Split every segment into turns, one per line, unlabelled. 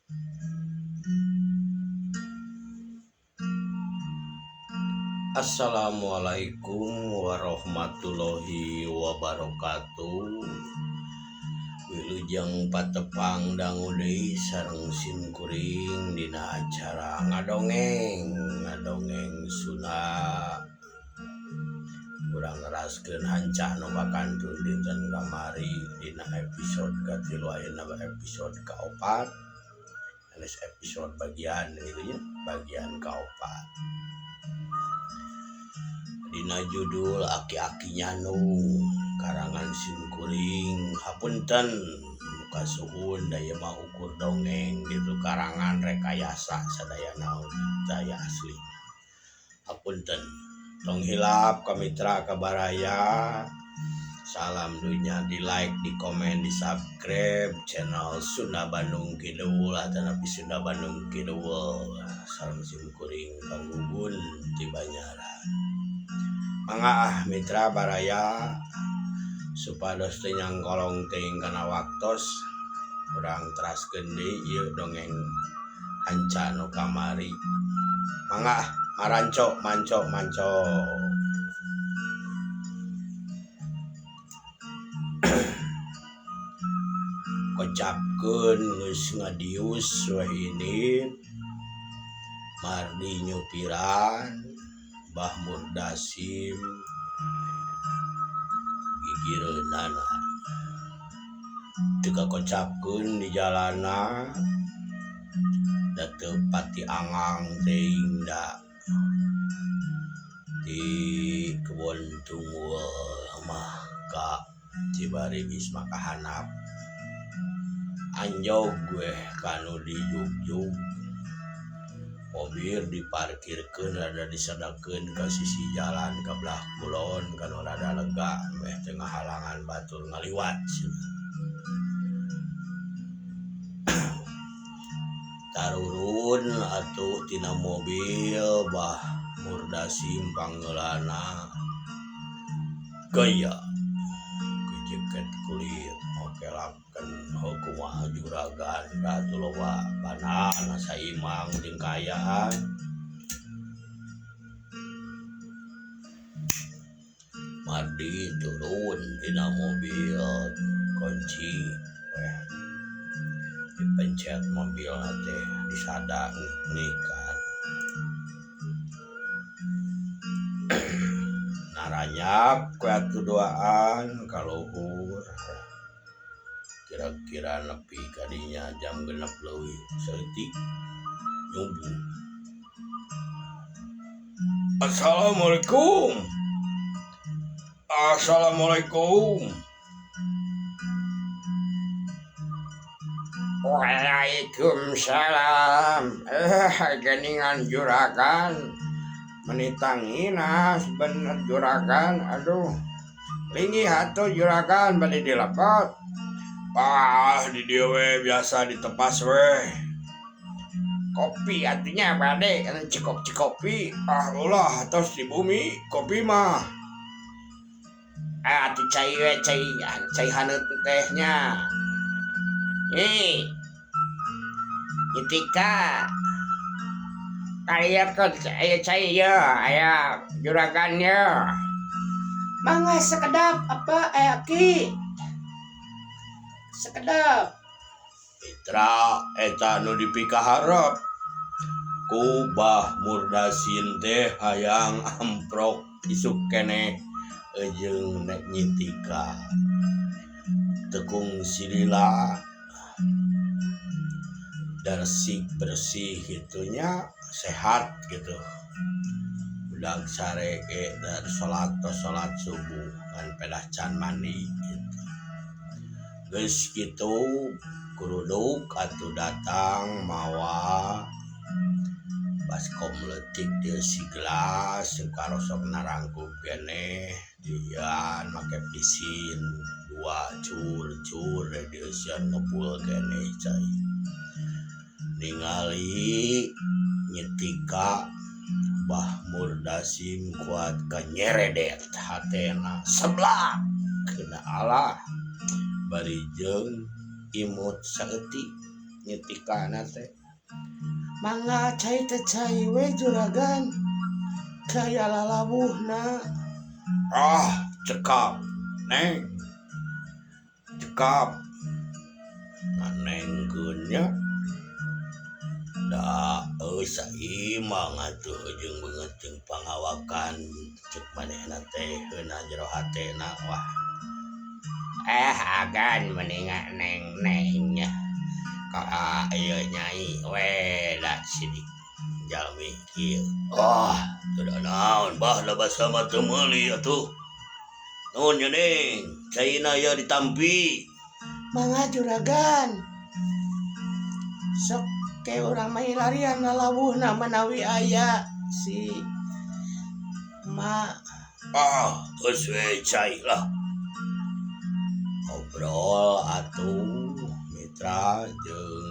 Assalamualaikum warahmatullahi wabarakatuh. Wilujeng patepang dangu deui sareng sim kuring dina acara ngadongeng, ngadongeng Sunda. Urang neraskeun hanca nu kakantun dinten kamari dina episode katilu ayeuna episode kaopat. Sanes episode bagian kitu nya, bagian kaopat. Dina judul Aki-aki Nyandung karangan sim kuring hapunten muka suhun da ieu mah ukur dongeng gitu karangan rekayasa sadayana daya asli. Hapunten tong hilap ka mitra ka baraya. Salam dunya di like, di komen, di subscribe channel Sunda Bandung Kidul atanapi Sunda Bandung Kidul sareng sim kuring Kang Gugun ti Banjaran. Mangga ah mitra baraya supados teu nyangkolong teuing kana waktos urang teraskeun deui ieu dongeng hanca nu kamari. Mangga ah maranco manco manco. Kocapkeun geus ngadius we ini Mardi nyupiran Bah Murdasim gigireunana teu kakocapkeun di jalana da teu pati angang teuing da di kebon tunggul mah ka Cibaribis mah kahanap anjog weh kanu dijugjug mobil diparkirkeun rada disedekeun ka sisi jalan ka belah kulon kanu rada lega meh teu ngahalangan batur ngaliwat cenah. Tarurun atuh tina mobil Bah Murdasim panggeulana gaya jaket kulit oke laken kumaha juragan da atuh loba banana saimang jeung kaayaan. Mardi turun tina mobil kunci weh dipencet mobilna teh disada ngeuikan. Naranyak we atuh duaan ka luhur kira-kira nepi ka dinya jam genep leuwih saeutik nyubuh. Assalamualaikum. Assalamualaikum. Waalaikumsalam. Geningan juragan meni tanginas bener juragan aduh linggih atuh juragan bade dilepet. Ah di dieu we biasa ditepas we. Kopi atunya bade anu cikop cikopi. Ah ulah atos di bumi kopi mah. Ah atuh cai we cai cai haneut teh nya. Ih. Nyitika. Kaliakeun aya cai ieu aya juragan ieu.
Mangga sekedap apa aki. Sekedap.
Mitra eta nu dipikaharep ku Bah Murdasin teh hayang amprok isuk keneh jeung nyitika. Teu kungsi lila daresik bersih kitu nya sehat kitu. Budak sare ge da salat tos salat subuh ngan pedah can mandi kitu. Geus kitu kuruduk atuh datang mawa baskom leutik dieusi gelas karosok narangkub keneh diian make pisin dua cur cur dieusian ngebul keneh cai. Ningali nyitika Bah Murdasim kuat kanyeredet hatena seblak kena Allah bari jeung imut saeutik. Nyitikana teh.
Mangga cai teh cai we juragan. Kaya lalawuhna.
Ah, cekap. Neng. Cekap. Nganengkeun nya. Da euy saimang atuh jeung beungeut jeung pangawakan cek manehna teh heuna jero hatena wah. Agan mendingan neng-neng nya. Ka ieu nyai we da sidik jalmi kieu. Ah, teu da naon bah da basa mah teu meuli atuh. Nuhun nya Neng, caina ieu ditampi.
Mangga juragan. Sok ke urang mah hilarian lalawuhna manawi aya si Ma.
Ah, geus we cai lah. Ngobrol atuh mitra jeung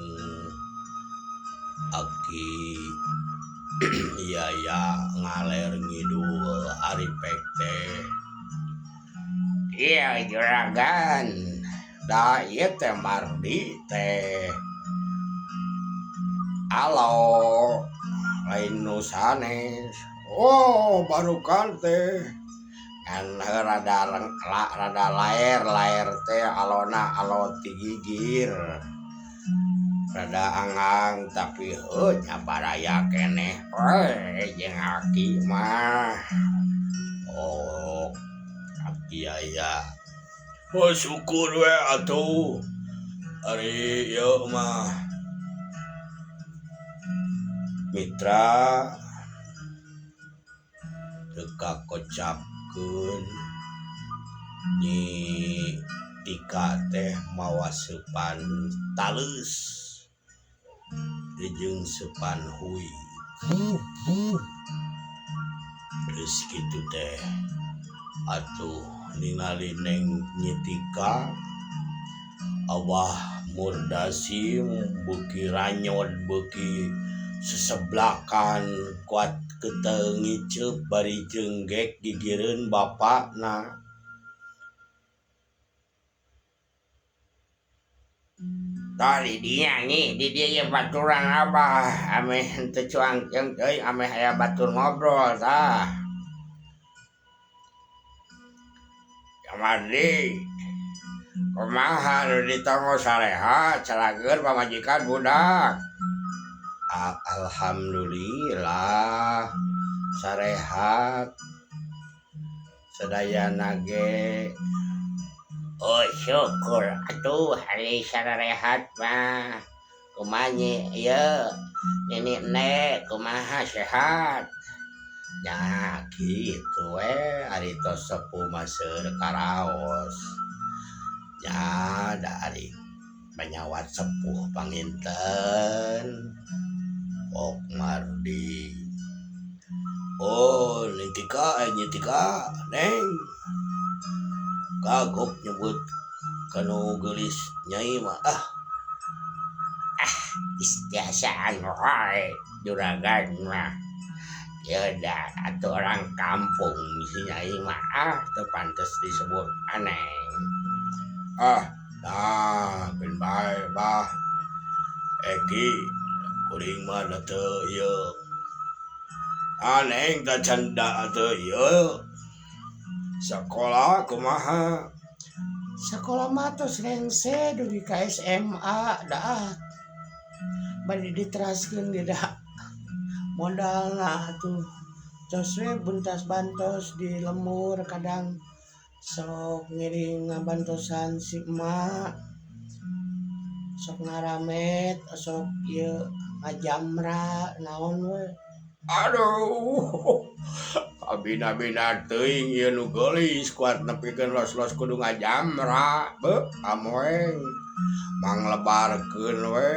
aki Yaya ngaler ngidul ari pek teh. Iya juragan, da ieu teh Mardi teh. Alo, lain nu sanes. Oh, barukan teh. Ngan rada rada laer-laer teh alona alo ti gigir. Rada angang tapi heuh nya baraya keneh we jeung aki mah. Oh, aki aya. Oh, syukur we atuh. Ari ieu mah mitra teu kakocapkeun Nyi Tika teh mawa seupan taleus jeung seupan hui. Geus kitu teh atuh ningali Neng Nyi Tika Abah Murdasim beuki ranyod beuki seseblakan kuat keuteu ngiceup bari jeung gek gigireun bapana. Tah di dinya nyi, di dieu ye baturan abah ameh henteu cuangkeun teuing ameh aya batur ngobrol tah. Mardi, kumaha nu ditonggo sarehat calageur pamajikan budak. Alhamdulillah sarehat sadayana ge. Oh syukur atuh ari sarehat mah. Kumaha nyi ieu nini nek kumaha sehat? Ya kitu we ari tos sepuh mah seueur karaos. Ya da ari panyawat sepuh panginten. Ok Mardi. Oh Nyi Tika Nyi Tika Neng. Kagok nyebut kanu geulis nyai mah ah. Ah istiasaan wae juragan mah. Ieu da atuh orang kampung si nyai mah ah teu pantes disebut aneng. Ah, nah keun bae bah. Eki kuring mah da teu ieu. Ah neng da can da teu ieu. Sakola kumaha?
Sakola mah tos rengse dugi ka SMA dah. Bade diteraskeun ge da modalna atuh. Tos we buntas bantos di lembur kadang sok ngiring ngabantosan si emak. Sok ngaramet, sok ieu ngajamra naon we.
Aduh. Kabina-bina teuing ieu nu geulis kuat nepikeun los-los kudu ngajamra beuh amoeng manglebarkeun we.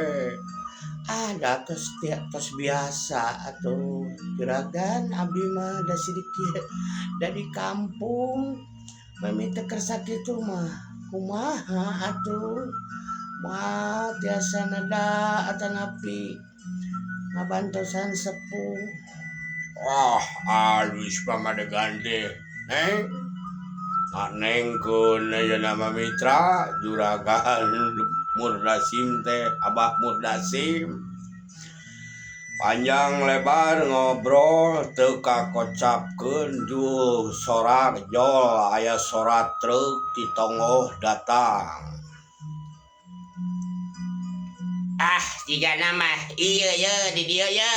Ah da tos tos biasa atuh juragan abdi mah da sedikit da di kampung mami teu kersa kitu mah kumaha atuh moal tiasa neda atanapi ngabantosan sepuh.
Ah, alus pamadegan teh. Neng, nganengkeun ayeuna mah mitra juragan Murdasim teh Abah Murdasim panjang lebar ngobrol teu kakocapkeun jul sorak jol aya sorat truk ti tonggoh datang.
Ah jigana mah ieu ye di dieu ye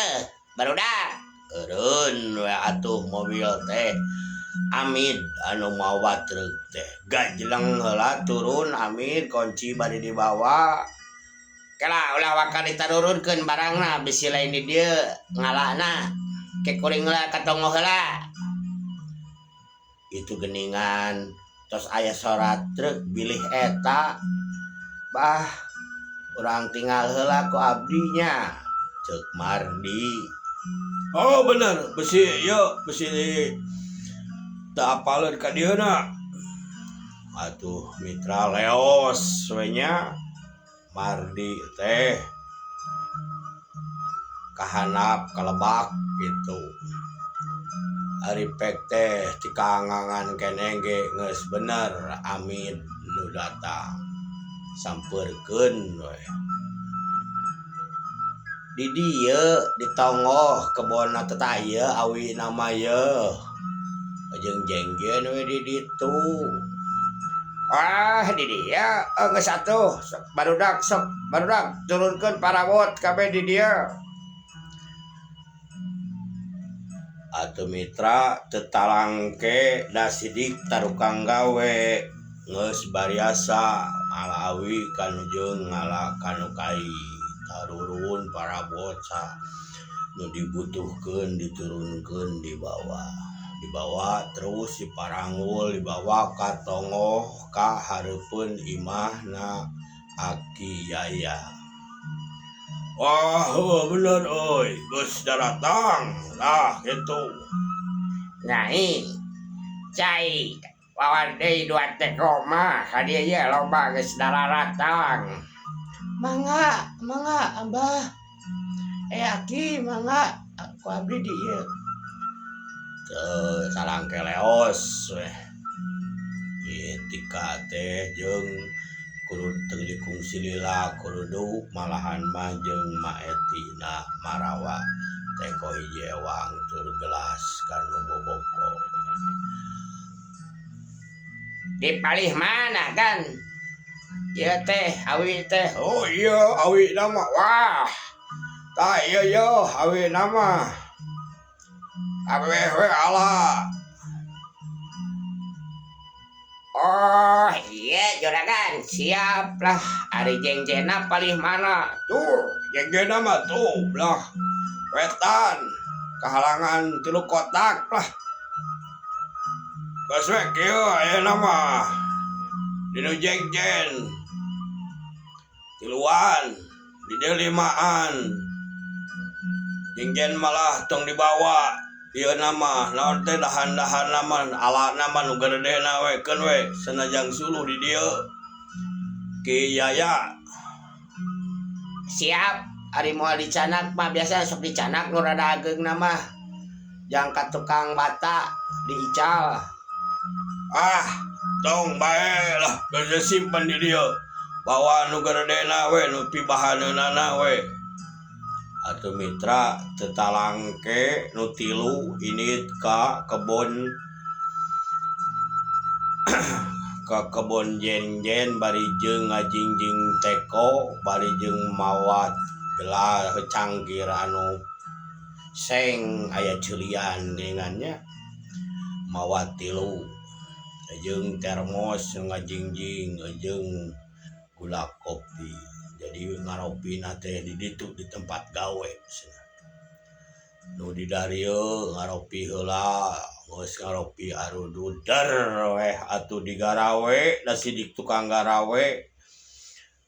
barudak.
Eureun we atuh mobil teh Amid anu mawa truk teh gajleng heula turun Amid kunci bari dibawa.
Kela ulah waka ditarurunkeun barangna bisi lain di dieu ngalana ke kuring heula ka tonggoh heula.
Itu geningan tos aya sorat truk bilih eta bah urang tinggal heula ku abdi nya ceuk Mardi. Oh bener bisi ieu bisi teu apaleun ka dieu na. Atuh mitra leos we nya. Mardi teh kahanap kalebak gitu. Ari pek teh tikangangan keneh ge geus bener Amid nu datang. Sampeurkeun we. Di dieu di tonggoh kebonna teh tah ieu awina mah yeuh. Jeung jengjen we di ditu.
Ah di dieu geus atuh sok barudak sok barudak turunkeun parawot kabeh di dieu.
Atuh mitra teu talangke da sidik tarukang gawe geus bariasa ngala awi kanu jeung ngala kanu kai tarurun parabot sa nu dibutuhkeun diturunkeun dibawa. Dibawa terus diparanggul dibawa ka tonggoh ka hareupeun imahna Aki Yaya. Wah heueuh bener euy geus daratang tah kitu.
Nyai cai wawan deui dua teko mah ka dieu ye loba geus dararatang. Mangga mangga Abah eh aki mangga ku abdi di ieu.
Teu salangke leos weh. Ieu tika teh jeung kudu teu dikungsi lila kuruduk malahan mah jeung Ma Etina marawa teko hiji ewang tur gelas kanu boboko.
Di palih mana kan? Ieu teh awi teh.
Oh iya awi nama wah. Tah ieu yo awi nama. Kabeh we ala.
Oh iya juragan siap lah ari jengjena palih mana?
Tuh jengjena mah tuh belah wetan kahalangan 3 kotak lah. Geus we kieu ayeuna mah dinu jengjen tiluan di dieu limaan jengjen malah tong dibawa ieu nama naon teh dahan-dahan nama alana mah nu garedehna we keun we sanajang suluh di dieu Ki Yaya.
Siap ari moal dicanak mah biasa sok dicanak nu rada ageungna mah jang ka tukang bata diical.
Ah tong bae lah geus simpen di dieu bawa nu garedehna we nu pibahaneunana we. Atuh mitra teu talangke nu tilu indit ka kebon ka kebon jenjen bari jeung ngajingjing teko bari jeung mawa gelas cangkir anu seng aya ceulian geuningan nya mawa tilu jeung termos ngajingjing jeung gula kopi. Jadi ngaropina teh di ditu di tempat gawe cenah. Nu di darieu ngaropi heula geus ngaropi arududer weh atuh digarawe da sidik tukang garawe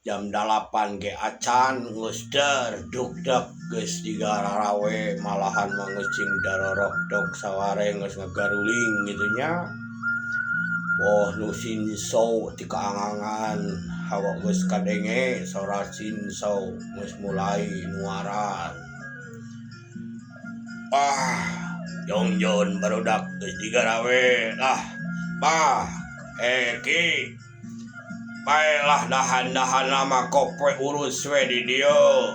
jam 8 ge acan geus der dukdek geus digarawe malahan mah geus cing darorok dok saware geus ngagaruling kitu nya. Boh nu sinso ti kaangangan hawa geus kadenge sora sinso geus mulai nuaran. Ah jongjon barudak geus digarawe lah bah ki Baiklah dahan-dahan mah kope urus we di dieu.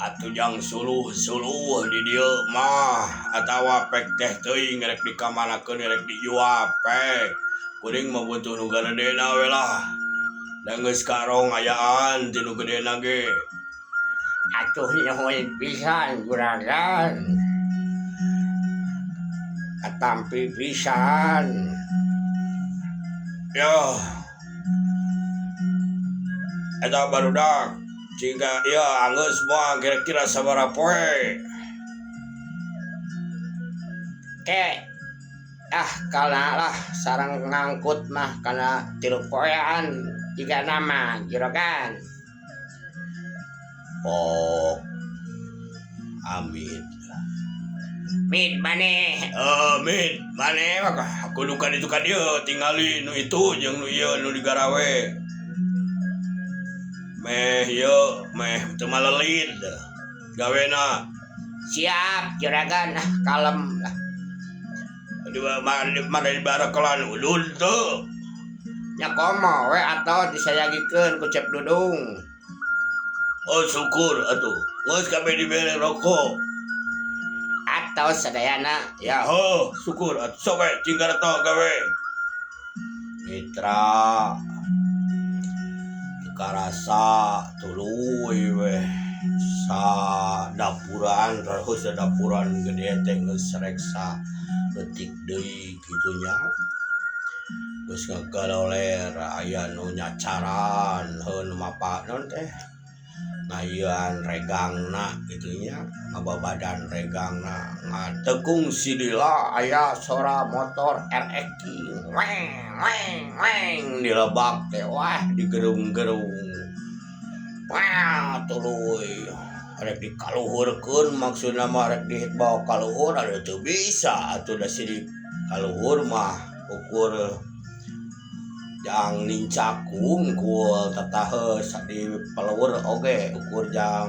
Atuh jang suluh-suluh di dieu mah atawa pek teh teuing rek dikamanakeun rek dijual pek. Kuring mah butuh nu garedena we lah. Da geus karong ayaan ti nu gedena ge.
Atuh nuhun pisan juragan. Katampi pisan.
Yo. Eta barudak jika ieu anggeus moal kira-kira sabaraha poe.
Ke ah kana lah sareng ngangkut mah kana 3 poean jiga nama juragan.
Oh. Amit.
Mit maneh.
Mit maneh mah kudu ka ditu ka dieu tingali nu itu jeung nu ieu nu digarawe. Meh ieu meh teu malelid gawena.
Siap juragan, ah kalem lah.
Di mana di barakelan udud teu.
Nya komo we atoh disayagikeun ku Cep Dudung.
Oh syukur atuh. Geus kabeh dibere rokok.
Atau sadayana.
Ya ho, syukur atuh. Sok we cing gareto gawe. Mitra karasa tuluy we sa dapuran terus dapuran gede teh geus reksa leutik deui kitu nya. Geus ngagaloler aya nu nyacaran heun mapa naon teh ngayean regangna kitu nya, ngababadan regangna ngatekung si Dila aya sora motor RX weng weng weng dilebak teh wah digerung-gerung. Wah tuluy rek dikaluhurkeun maksudna mah rek dibawa kaluhur ada teu bisa atuh da sidik kaluhur mah ukur jang nincakung kul tatahe di paleur oge ukur jang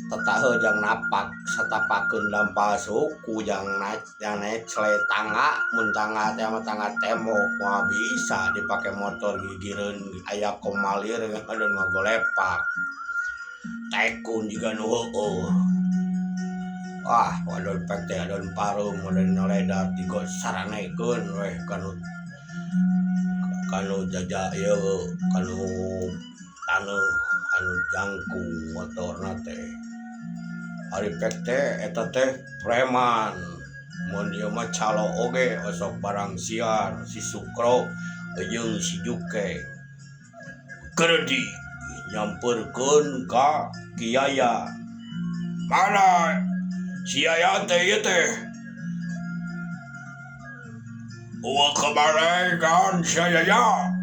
tatahe jang napak satapakeun dampal suku jang naik jang necle tangga mun tangga teh mah tangga tembok mah bisa dipake motor gigireun aya komalir ngadon ngagolepak tekun juga nu heueuh. Wah wadon pek teh adon pareum wadon noledat digo saranekeun weh kanu kanu jaja ieu kanu taneuh anu jangkung motorna teh. Ari pek teh eta teh preman mun ieu mah calo oge osok barang siar si Sukro jeung si Juke. Geredi nyamperkeun ka Kiaya. Mana si Yaya teh ieu teh? Uwa kemarin si Yaya.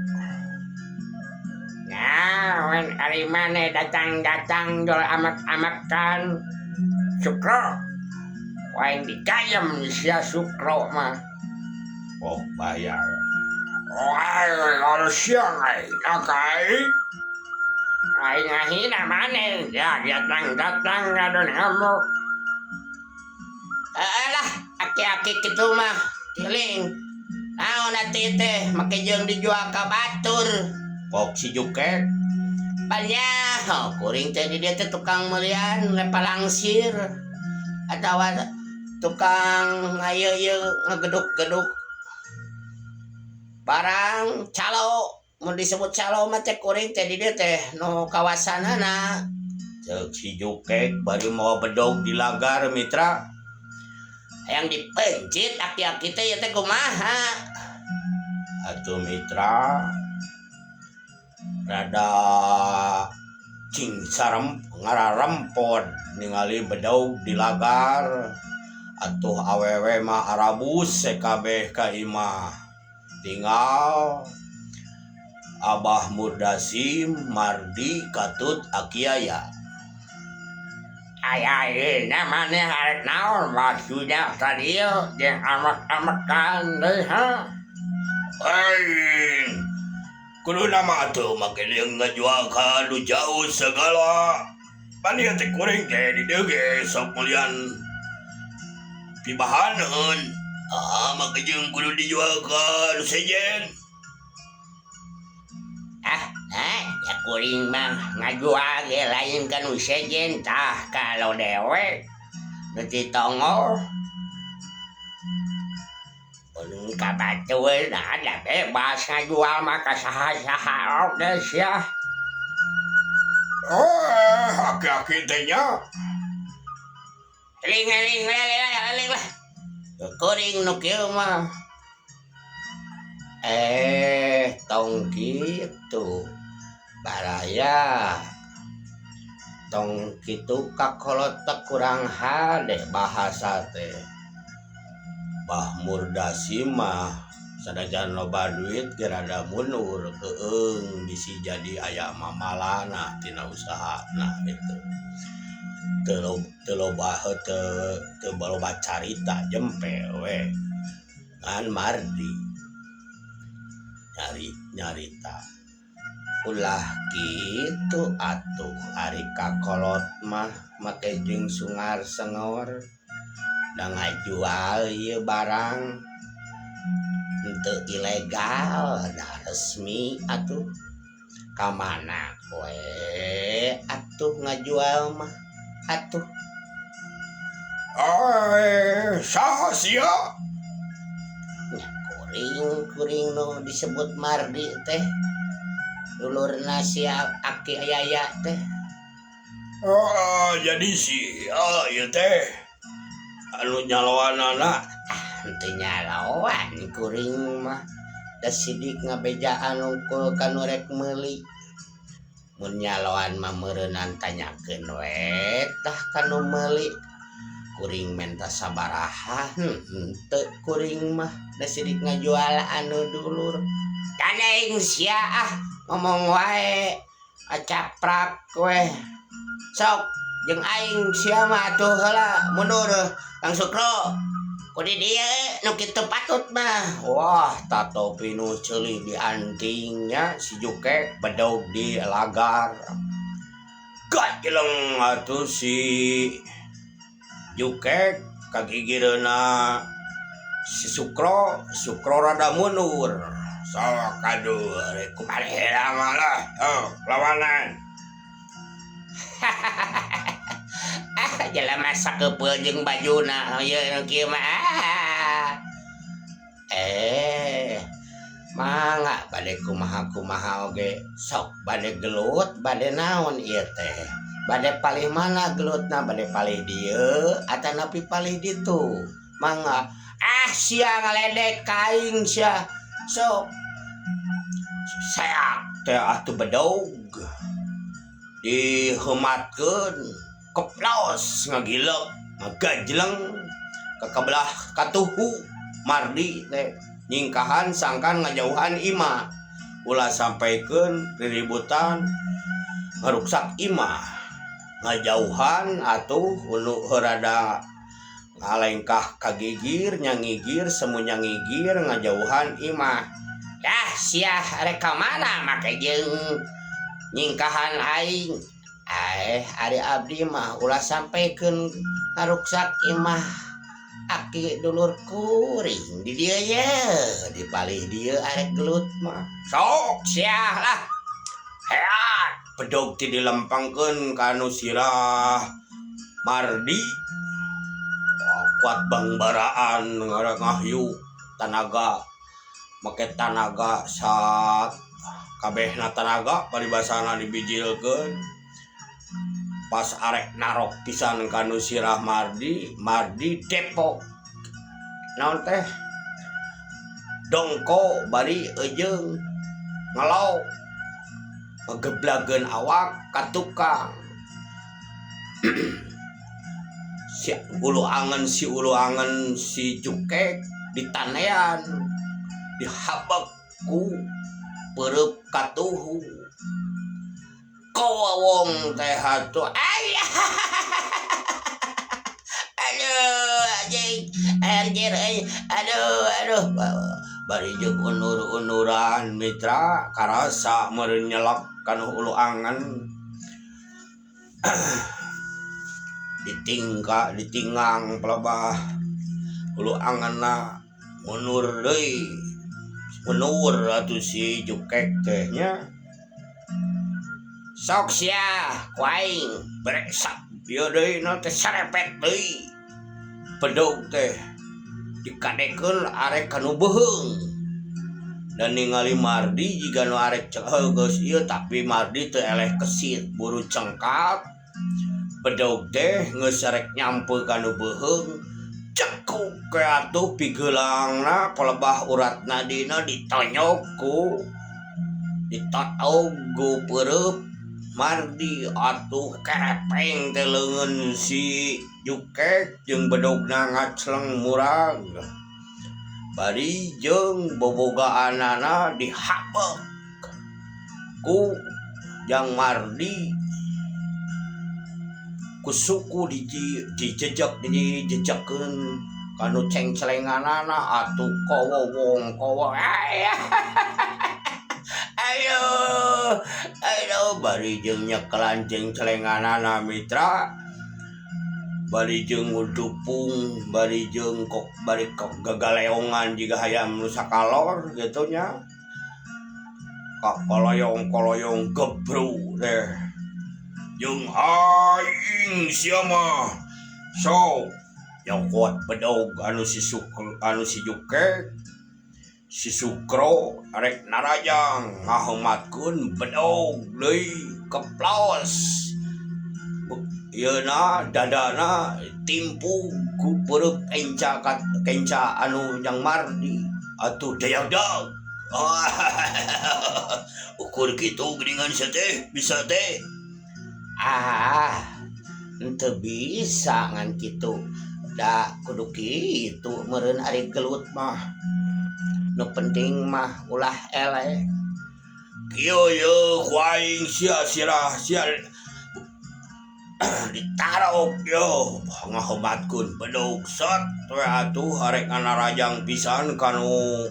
Nah, wen ari maneh datang-datang jol amak-amakan Sukro. Waing dikayem sia Sukro mah.
Oh, bayar. Wah, harus siang ai. Akai.
Aing ngahina maneh, ya datang-datang ngadon ngamuk. Alah, aki-aki kitu mah tiling. Naon atuh teh make jeung dijual ka batur.
Kok si Jukek?
Banyak, oh, kuring teh di dieu teh tukang meulian lepalangsir atawa tukang ngayeuyeu ngegeduk-geduk barang calo. Mun disebut calo mah teh kuring teh di dieu teh nu kawasanana.
Ceuk si Jukek bari mawa bedog di lagar mitra.
Yang dipencit aki-aki teh ieu teh kumaha?
Atuh mitra rada cing sarem ngararempod ningali bedog di lagar. Atuh awewe mah arabus sekabeh ka imah. Tinggal Abah Murdasim Mardi Katut Akiaya.
Ay namanya harek naon maksudnya tadi jeung amak-amakan deui ha.
Aing kudu nama atuh make deung ngajual ka nu jauh segala. Pan ieu teh kuring teh di dieu ge sok meulian pibahaneun. Ah make jeung kudu dijual ka nu sejen.
Ah, nah, ya kuring mah ngajual ge lain ka nu sejen tah kalau dewek nu tongol. Mun ka batur nah da bebas ngajual mah ka saha-saha oge sia.
Eh, aki-aki teh nya.
Eling eling eling eling lah. Kuring nu kieu mah. Eh, tong kitu. Baraya. Tong kitu kakolot teh kurang hade bahasa teh.
Bah Murdasi mah sanajan loba duit ge rada mundur keung bisi jadi aya mamalana tina usahana gitu. Teu teu loba teu teu loba carita jempe we. Ngan Mardi nyari nyarita ulah kitu atuh ari kakolot mah make jeung sungar sengor da ngajual ieu barang henteu ilegal da resmi atuh ka mana we atuh ngajual mah atuh. Eh, saha sia?
Nya kuring kuring nu disebut Mardi teh dulurna si Aki Yaya teh.
Oh, jadi sia ieu teh anu nyaloanana.
Henteu nyaloan kuring mah da sidik ngabejaan unggul ka nu rek meuli. Mun nyaloan mah meureunan tanyakeun we tah ka nu meuli. Kuring menta sabaraha henteu kuring mah da sidik ngajual anu dulur. Gandeng sia ah ngomong wae acaprak we. Sok jeung aing sia mah atuh heula mundur Kang Sukro. Ku di dieu nu kitu patut mah.
Wah, tato pinuh ceulih diantingnya si Jukek bedog di lagar. Gajeleng atuh si Jukek kagigireuna si Sukro, Sukro rada mundur. Sok aduh rek kumaha heula lah, oh, lawanan.
Ah, jelema sakepeul jeung bajuna ieu nu kieu mah. Ah. Eh, mangga bade kumaha-kumaha oge sok bade gelut bade naon ieu teh. Bade palih mana gelutna bade palih dieu atanapi palih ditu. Mangga ah sia ngaledek ka aing sia. Sok
seak teh atuh bedog diheumatkeun keplos ngagilek ngagajleng ka kabelah katuhu Mardi teh nyingkahan sangkan ngajauhan imah ulah sampaikeun riributan ngaruksak imah ngajauhan atuh unu rada ngalengkah kagigir nyangigir semuanya ngigir ngajauhan imah.
Dah sia rek ka mana make jeung nyingkahan aing. Eh, ari abdi mah ulah sampaikeun ngaruksak imah aki dulur kuring di dieu ye di palih dieu arek gelut mah.
Sok
sia lah.
Heat bedog ti dilempangkeun ka nu sirah Mardi. Kuat bangbaraan ngahyu tanaga make tanaga saat kabehna tanaga paribasana dibijilkeun pas arek narok pisan ka nu sirah Mardi, Mardi depok naon teh dongko bari eujeung ngelok ngegeblageun awak ka tukang. Si ulu angen si Jukek ditanean dihabek ku peureub katuhu kawawong teh atuh
ayah. Aduh anjing anjir euy aduh aduh
bari jeung unur-unuran mitra karasa meureun nyelek kana ulu angen. Ditingka ditingang pelebah ulu angenna mundur deui mundur atuh si Jukek teh nya.
Sok sia ku aing bereksak ieu deui na teh sarepet deui bedog teh dikadekeun arek ka nu beuheung dan ningali Mardi jiga nu arek heuh geus ieu tapi Mardi teu eleh kesit buru cengkat bedog teh geus arek nyampe ka nu beuheung cekuk we atuh pigeulangna pelebah urat nadina ditonyok ku ditotog ku peureub Mardi atuh kerepeng teh leungeun si Jukek jeung bedogna ngacleng murag bari jeung bobogaanana dihabek ku Jang Mardi ku suku dijejek dijejekeun kanu cengcelenganana atuh kowowong kowo ayo ayo bari jeung nyekelan cengcelenganana mitra bari jeung ngudupung bari jeung kok bari kok gagaleongan jiga hayam nu sakalor kitu nya kakoloyong-koloyong gebru teh jeung aing sia mah sok nyokot bedog anu si Sukro anu si Jukek si Sukro arek narajang ngaheumatkeun bedog deui keplos ieuna dadana timpug ku peureub kenca kenca anu Jang Mardi atuh dayagdag ukur kitu geuningan sia teh bisa teh ah henteu bisa ngan kitu da kudu kitu meureun ari gelut mah nu penting mah ulah eleh kieu yeuh ku aing sia sirah sia ditarok yo ngahomatkeun bedog set we atuh arek nganarajang pisan kanu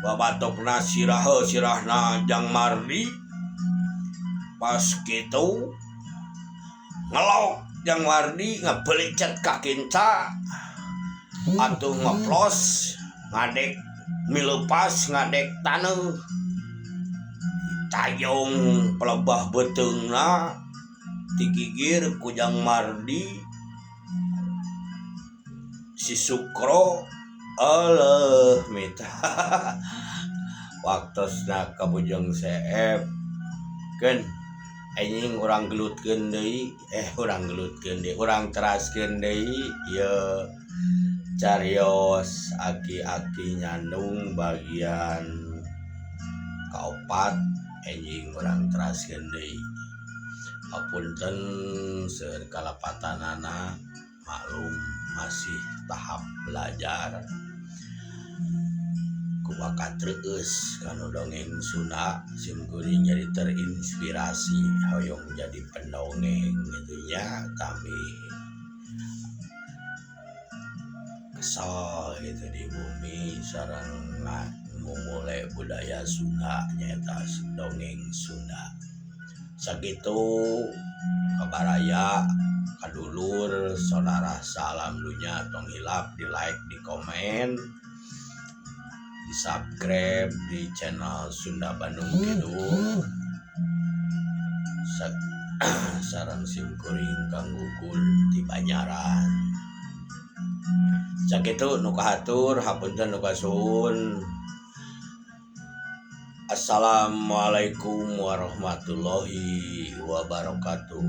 babatokna sirah sirahna Jang Mardi pas kitu ngelok Jang Mardi ngabelicet ka kinca atuh ngeplos ngadek milepas ngadek taneuh tayong pelebah beuteungna digigir ku Jang Mardi si Sukro eleuh mitra waktosna ka Bujang Seep keun anjing urang gelutkeun deui urang gelutkeun deui urang teraskeun deui ieu carios aki-aki nyandung bagian kaopat anjing urang teraskeun deui. Hapunten seueur kalepatanana maklum masih tahap belajar ku bakat reueus kanu dongeng Sunda sim kuring jadi terinspirasi hoyong jadi pendongeng kitu nya tami kesel gitu di bumi sareng ngumule budaya Sunda nyaeta dongeng Sunda. Sakitu kabaraya kadulur saudara salam dunya tong hilap di like di komen di subscribe di channel Sunda Bandung Kidul sareng sim kuring Kang Gugun di Banyaran. Sakitu nu kahatur hapunten nu kasuhun. Assalamualaikum warahmatullahi wabarakatuh.